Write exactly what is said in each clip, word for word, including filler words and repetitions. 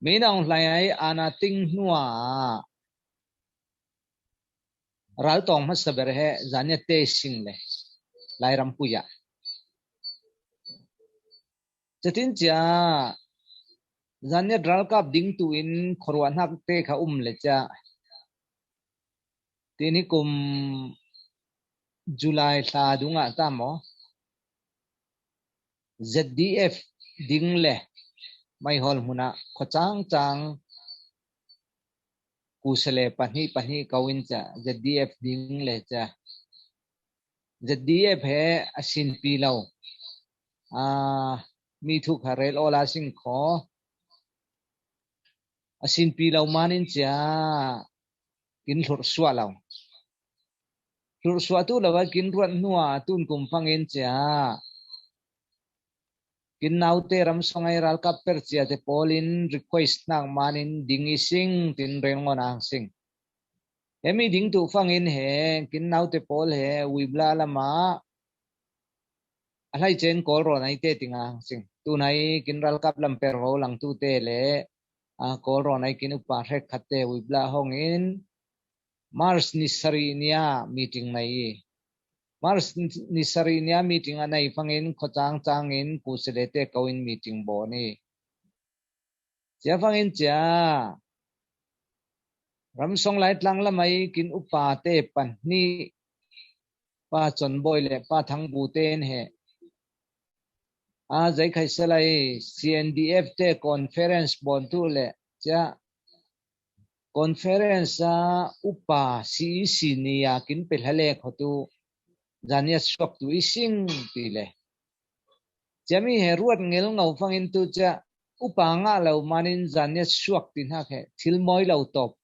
Min Aung Hlaing ai ana ting hnuah raltawng hmasa ber he Zaniat te sing le Lairam puiah. Catin cia Zaniat ralkap ding tuin khuaruah hnak te kha um le cia tini kum July thla dungah ta maw, Z D F ding le Maihawl hmunah khuacangcang kusale pahnih pahnih ko in cia Z D F ding le cia Z D F he a sinpi lo, a, mi thuk ha rel awla sing kho a sinpi lo manin cia kin hlurhsuah lo. Hlurhsuah tu lo a kin ruat hnuah tun kum fangin cia kin naute ramsong ai ralkap per ciate pawlin request hnak manin ding i sing tin rel ngawn a hang sing. Hemi ding tu fangin he kin naute pawl he Wibla lamah a hlai cen Kawlrawn ai te tinga hang sing. Tunai kin ralkap lam per ro lang tute le, a, Kawlrawn ai kin upa hrekkhat te Wibla hongin March ni sarih nia meeting nei i. March ni sarih nia meeting a nei fangin khuacangcangin kusale te ko in meeting bawn i. Cia fangin cia ramsong Laitlang lamai kin upa te pahnih, Pa Conbawi le Pa Thangbu ten he a, Zaikhaisa lai C N D F te conference bawn tu le cia conference a upa C E C ni a kin pe hla le kho tu Zaniat suak tu i sing ti le. Ciami he ruat ngel ngo fangin tu cia upa ngah lo manin Zaniat suak ti hnak he thil mawi lo tawp,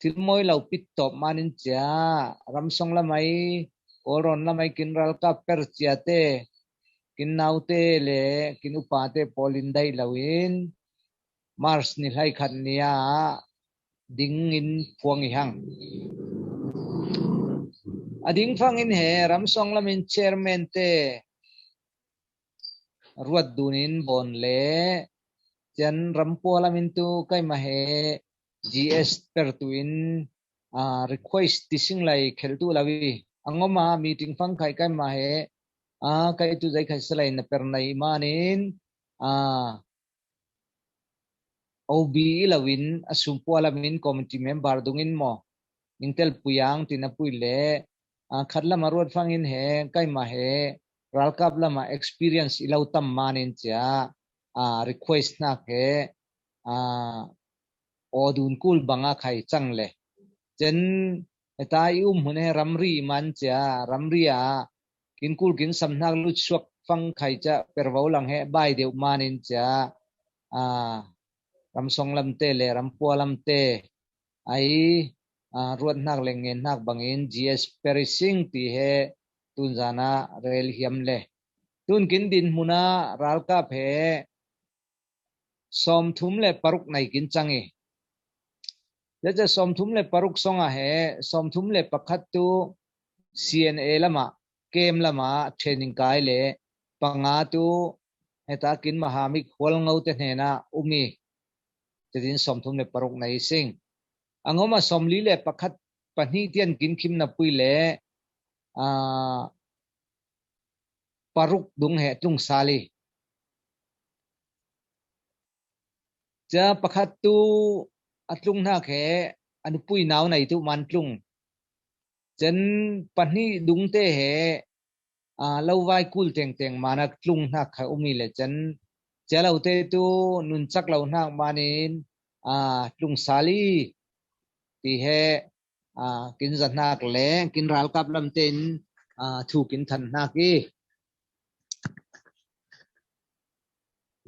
thil mawi lo pit tawp manin cia ramsong lamai, Kawlrawn lamai kin ralkap per ciate kin naute le kin upate pawlin daih loin March ni hleikhat ni ah dingin phuang i hang. A ding fangin he ramsong lamin chairman te ruat dunin bawn le cian rampua lamin tu kaimah he G S per tuin, a, request ti sing lai khel tu lo i a ngoma meeting fang khai kaimah he, a, kai tu Zaikhaisa lai na per nei manin, a, O B i loin a sumpua lamin committee member dungin maw, ning tel pui ang tina pui le, a, khat lama ruat fangin he, kaimah he, ralkap lama experience i lo tam manin cia, a, request hnak he, a, aw dun kul banga khai cang le. Cen heta i um hun he ramri man cia, ramri a kin kul kin sam hnak lutsuak fang khai cia pervo lang he bai deuh manin cia, a, ramsong lamte le rampua lamte ai, a, ruat hnak le ngen hnak bangin G S per i sing ti he tunzana rel hiam le. Tun kin din hmuna ralkap he sawmthum le paruk nei kin cang i. Cia sawmthum le paruk song ah he sawmthum le pakhat tu C N A lamah, kem lamah training kai le panga tu heta kin mahamik hual ngo te hnenah um i. Cia din sawmthum le paruk nei sing. A ngoma sawmli le pakhat pahnih tian kin khim na pui le, a, paruk dung he tlung sal i. Cia pakhat tu a tlung hnak he a nupui nau nei tu man tlung. Cen pahnih dungte he, a, lo vai kul tengteng manak tlung hnak kha um i le cen cia lote tu nunchak lo hnak manin, a, tlung sal i ti he, a, kin zat hnak le kin ralkap lamte in, a, thu kin than hnak i.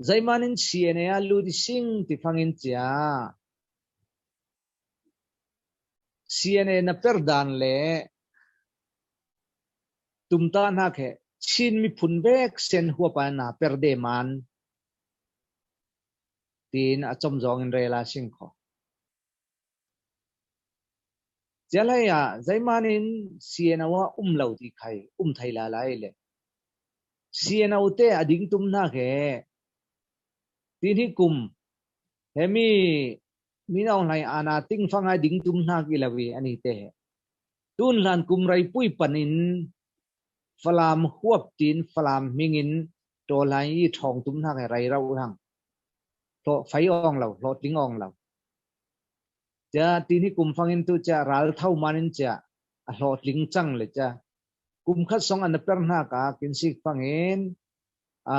Zeimanin C N A a lut i sing ti fangin cia C N A na per dan le tumtah hnak he Chin miphun vek sen huapa na per de man tin a com zawngin rel a sing kho. Cia lai ah zeimanin C N O a um lo ti khai um thei lalai le C N O te a ding tum hnak he tin hi kum hemi Min Aung Hlaing ana ting fang a ding tum hnak i lo i, ani te he. Tun hlan kum rei pui panin Falam huap tin Falam hmingin tawl lai i thawng tum hnak he rei rau hang. Hlawh fai awng lo, hlawh tling awng lo. Cia tin hi kum fangin tu cia ral tho manin cia a hlawh tling cang le cia kum khat song an a per hnak a kin sik fangin, a,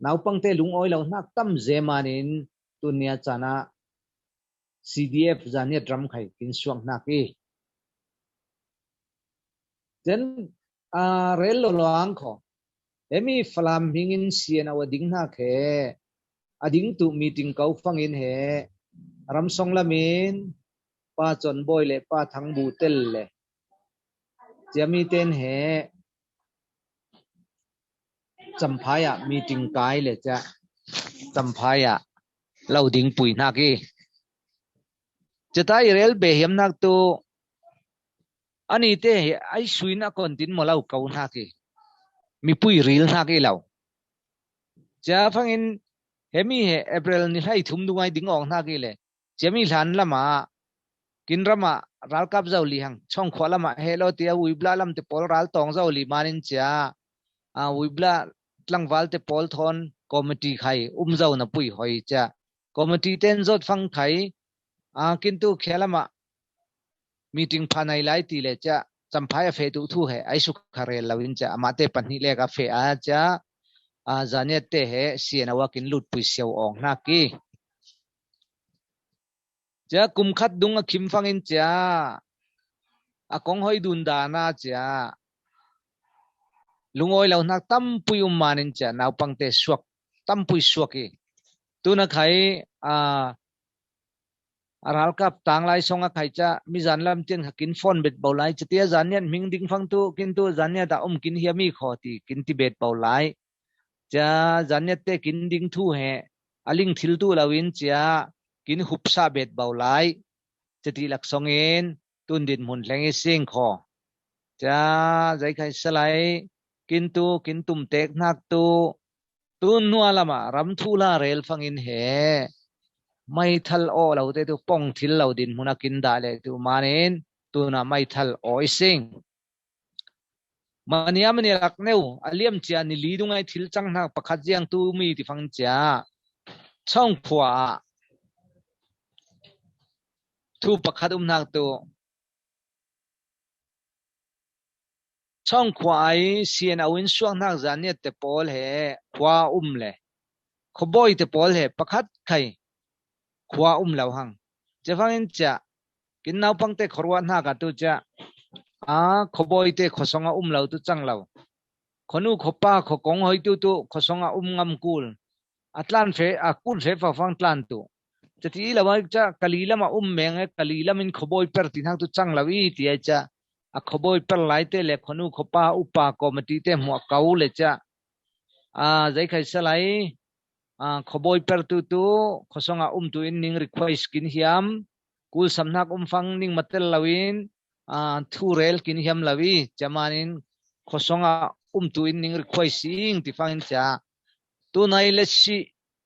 naupangte lungawi lo hnak tam ze manin tunia caan ah C D F Zanniat ram khai kin suak hnak i. Cen, a, rel lo lo ang kho. Hemi Falam hmingin C N O a ding hnak he a ding tu meeting ko fangin he ramsong lamin Pa Con Bawi le Pa Thang Bu tel le ciami ten he Champhai ah meeting kai le cia Champhai ah lo ding pui hnak i. Cia ta i rel behiam hnak tu ani te he ai suin a kon tin maw lo ko hnak i. Mipui ril hnak i lo. Cia fangin hemi he April ni hlei thum dungai ding awng hnak i le ciami hlan lamah kin ramah ralkap zo li hang, Chawngkhuah lamah he lo tia Wibla lam te pawl ral tawng zo li manin cia, a, Wibla tlangval te pawl thawn committee khai um zo na pui hoi cia. Committee ten zot fang khai, a, kin tu khia lamah meeting pha nai lai ti le cia, Champhai a feh tu thu he ai suk kha rel lo in cia, amah te pahnih lek a feh a cia, a, Zanniat te he C N O a kin lut pui siau awng hnak i. Cia kum khat dung a khim fangin cia a kong hoi dun dan a cia lungawi lo hnak tampui um manin cia naupangte suak tampui suak i. Tuna khai, a, a ralkap tang lai song a khai cia mizan lam tian kha kin phone bet bo lai cia tia Zanniat hming ding fang tu kin tu Zanniat a um kin hiam i kho ti kin ti bet bo lai. Cia Zanniat te kin ding thu he a ling thil tu lo in cia kin hupsa bet bo lai. Cia ti laksong in tun dinhmun hleng i sing kho. Cia zei khai salai kin tu kin tum tek hnak tu tun hnuah lamah ram thu la rel fangin he maithal aw lo te tu pong thil lo dinhmun a kin dah le tu manin tuna maithal aw i sing. Mania mania lak neu a liam cia ni li dungai thil cang hnak pakhat ziang tu mi ti fang cia Chawngkhuah ah thu pakhat um hnak tu Chawngkhuah ai C N O in suak hnak Zanniat te pawl he khua um le khuabawi te pawl he pakhat khai khua um lo hang. Cia fangin cia kin naupang te khuaruah hnak a tu cia a khuabawi te khuasong a um lo tu cang lo. Khuanu khuapa khuakong hoi tu tu khuasong a um ngam kul. A tlan fe a kun fe fafang tlan tu. Cia ti lo ai cia Kali lam a um meng e Kali lam in khuabawi per ti hnak tu cang lo i ti ai cia a khuabawi per lai te le khuanu khuapa upa committee te hmuah ko le cia a zei khai salai a khuabawi per tu tu khuasong a um tu in ning request kin hiam kul sam hnak um fang ning matel lo in a thu rel kin hiam lo i cia manin khuasong a um tu in ning request i ing ti fangin cia tunai le si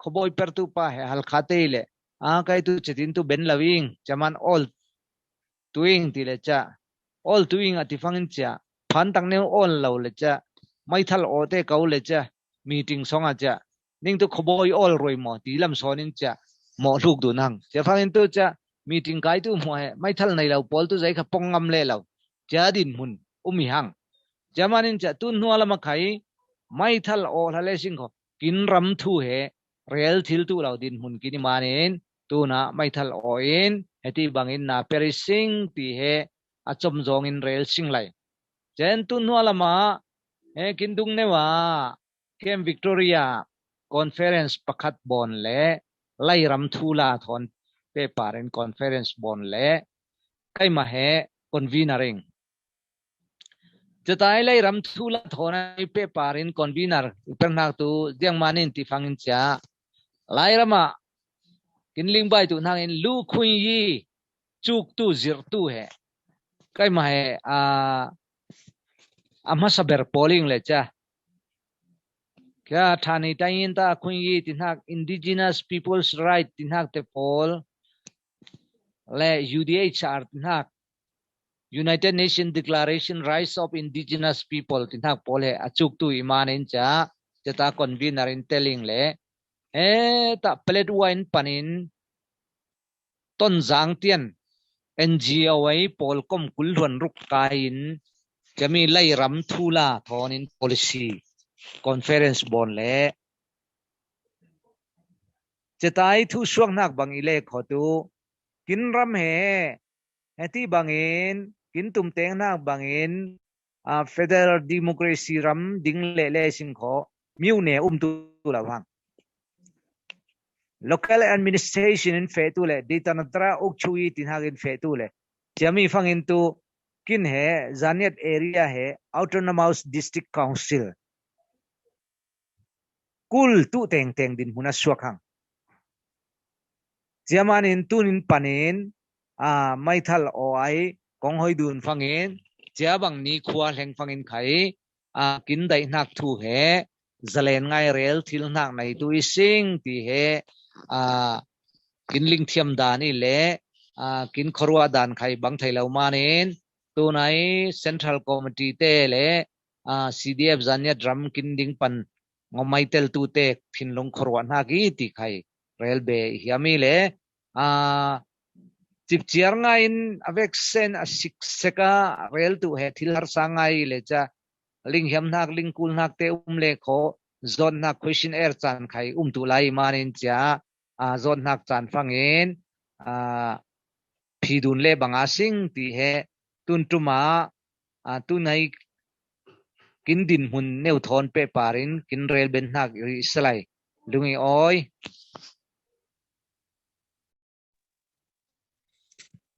khuabawi per tu pa he Halkha te le a kai tu cia tin tu ben lo i ing cia man awl tu ing ti le cia awl tu ing a ti fangin cia phan tak neu awl lo le cia maithal aw te ko le cia meeting song a cia ning tu khuabawi awl ruai maw ti lam sawn in cia mawh hluk dun hang cia fangin tu cia meeting kai tu hmuah he maithal nei lo pawl tu zei kha pong ngam le lo cia dinhmun um i hang cia manin cia tun hnuah lam a khai maithal aw hla le sing kho kin ram thu he rel thil tu lo dinhmun kin i manin tuna maithal aw in heti bangin na per i sing ti he a com zawng in rel sing lai. Cen tun hnuah lamah he kin dung neu a Camp Victoria conference pakhat bawn le Lairam thu la thawn pehpar in conference bawn le kaimah he convener ing. Catai Lairam thu la thawn ai pehpar in convener i per hnak tu ziang manin ti fangin cia Lairam ah kin lingbai tu hnak in lu khui yi cuk tu zirh tu he kaimah he a a hmasa ber pawl ing le cia Kia thani tayin ta khun yi ti hnak Indigenous People's Right ti hnak te pawl le U D H R ti hnak, United Nations Declaration Rights of Indigenous People ti hnak pawl he a cuktu i man in ca, ca ta convener in teling le, e ta Paletwa in panin Tonzang tian N G O ei pawl kom kul hluan ruk kai in cami lairam thula thawn in policy conference bawn le cetai thu suak hnak bang i le kho tu kin ram he, heti bangin kin tumteng hnak bangin, a, federal democracy ram ding le le sing kho miu ne um tu lo hang. Local administration in feh tu le, ditanatra ukchui ti hnak in feh tu le, ciami fangin tu kin he Zaniat area he Autonomous District Council kul tu tengteng din hmun a suak hang. Ciaman in tun in panin, a, maithal aw ai kong hoi dun fangin, cia bang ni khua hleng fangin khai, a, kin daih hnak thu he, zalen ngai rel thil hnak nei tu i sing ti he, a, kin lingthiam dan i le, a, kin khuaruah dan khai bang thei lo manin, tunai Central Committee te le, a, C D F Zaniat ram kin ding pan ngomai tel tu te thinlung khuaruah hnak i ti khai rel be i hiam i le, a, cipciar ngai in a veksen a siksek a rel tu he thil harsa ngai i le ca linghiam hnak lingkul hnak te um le kho zon hnak question er can khai um tu lai manin cia, a, zon hnak can fangin, a, phi dun le bang a sing ti he tun tuma, a, tunai kin din hmun neu thawn pehpar in kin rel ben hnak i rih salai. Lungi awi.